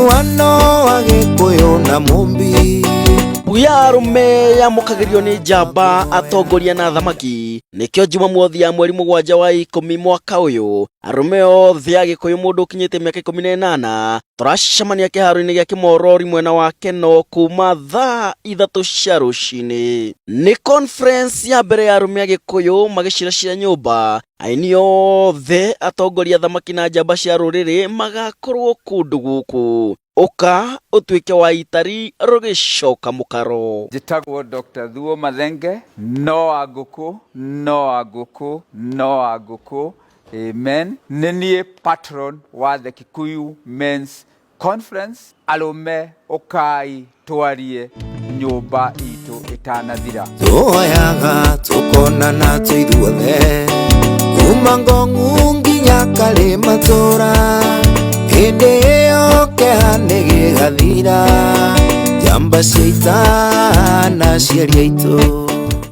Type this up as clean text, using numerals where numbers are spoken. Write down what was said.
Ũiguano wa Gĩkũyũ na Mũmbi. Mbuya arũme yamũkagĩrio nĩ njamba, atongoria na athamaki. Nĩkĩo Jumamothi ya mweri 7 wa 10 mwaka ũyũ, arũme othe a Gĩkũyũ mũndũ ũkinyĩte mĩaka 18 tũracemania kĩharo-inĩ gĩa Kĩmorori mwena wa Keno kuma thaa 3 cia rũcinĩ. Nĩ conference ya mbere ya arũme a Gĩkũyũ magĩciracira nyũmba. Aini othe, atongoria, athamaki na njamba cia rũrĩrĩ magakorwo kũndũ gũkũ. Ũka ũtuĩke wa itari rũgĩcoka mũkaro. Njĩtagwo Dr. Thuo Mathenge, no wa ngũkũ, no wa ngũkũ, no wa ngũkũ, amen. Nĩ niĩ patron wa The Kikuyu Men's Conference. Arũme ũkai twarie nyũmba itũ ĩtanathira. Tuoyaga tukonana twĩ ithuothe kuma Ngong'u nginya Karĩmatũra, hĩndĩ ĩyo kĩeha nĩ gĩgathira, njamba cia ita na aciari aitũ.